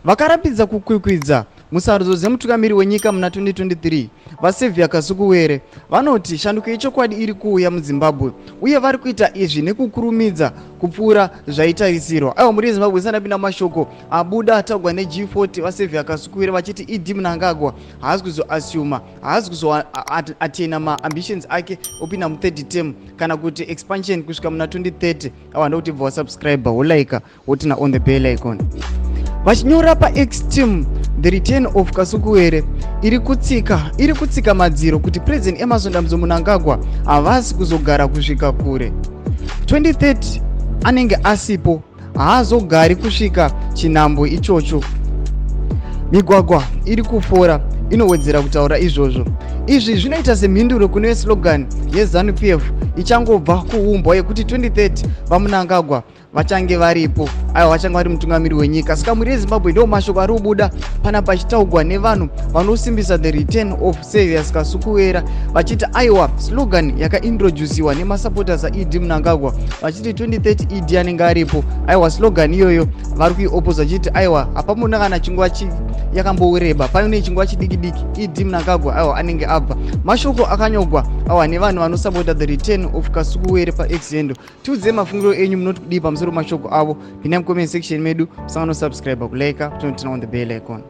Vakarambidza kukwikwidza musarudzo dzemutungamiri wenyika muna 2023, VaSaviour Kasukuwere, vanoti shanduko yechokwadi iri kuuya muZimbabwe uye vari kuita izvi nekukurumidza kupfuura zvaitarisirwa. Aiwa, mhuri yeZimbabwe, isandapinda mashoko abuda ataugwa neG40, VaSaviour Kasukuwere vachiti ED Mnangagwa haasi kuzoasuma, haasi kuzoatena maambitions ake opinda muthird term kana kuti expansion kusvika muna 2030. Awa ndokuti bva wasubscribe, wolike, woturn on the bell icon. Vachinyora paX team, "The return of Kasukuwere iri kutsika madziro kuti President Emmerson Dambudzo Mnangagwa havasi kuzogara kusvika kure. 2030 anenge asipo, haazogari kusvika chinhambo ichocho. Migwagwa iri kufora inowedzera kutaura izvozvo." Izvi zvinoita semhinduro kune slogan yeZANU PF ichangobva kuumbwa yekuti 2030 VaMnangagwa vachange varipo, aiwa, vachange vari mutungamiri wenyika. Saka mhuri yeZimbabwe, ndo mashoko ari kubuda pana pachitaugwa nevanhu vanosimbisa the return of Saviour Kasukuwere, vachiti aiwa, slogan yakaintroduciwa nemasupporters aED Mnangagwa vachiti 2030 ED anenge aripo, aiwa, slogan iyoyo vari kuioposa vachiti aiwa, hapamuna kana chinguva yakamboreba, pane chinguva chidiki diki ED Mnangagwa aiwa anenge abva. Mashoko akanyogwa aiwa nevanhu vanosapota the return of Kasukuwere paX handle. Tiudzei mafungiro enyu, munoti kudii pamusoro mashoko avo? Pinai mucomment section medu, musangano subscribe, kulike, kutoturn on the bell icon.